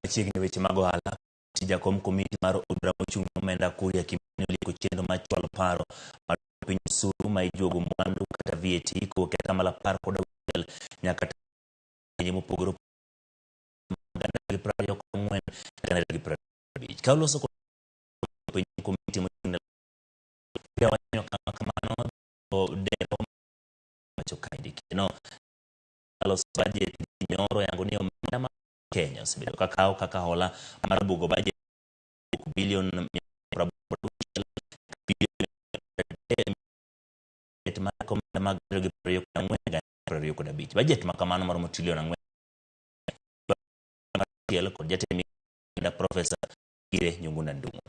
Machiegni weche mag ohala, jakom komiti mar od bura mochung' ne omenda Kuria Kimani olieko chenro mar chwalo paro mar duoko piny osuru ma ijuogo mwandu kata VAT kowuok e atamalo 16 nyaka pinje mopogore opogore 2024 2025. Ka oloso kod piny komiti mochung' ne Kuria wacho kama kamano dero wacho kaendi kendo loso budget nyoro yango ni omenda ma Kenya osebedo ka kawo kaka hola mar bugo budget bilion 86 bilion mar omenda mag 2024 25. Budget ma kamano maromo trilion 4 achiel kod jatend migawo Profesa Kithure Njuguna Ndung'u.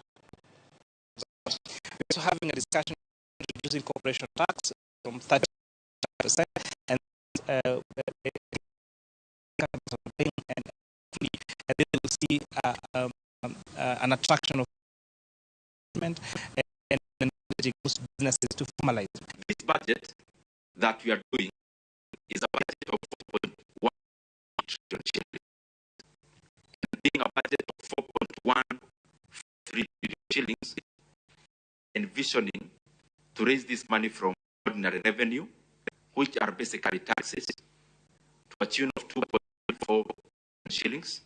We're also having a discussion reducing corporation tax from 30% and and they will see an attraction of investment and encouraging those businesses to formalize. This budget that we are doing is a budget of 4.1 trillion shillings. And being a budget of 4.13 billion shillings, envisioning to raise this money from ordinary revenue, which are basically taxes, to a tune of 2.4 shillings.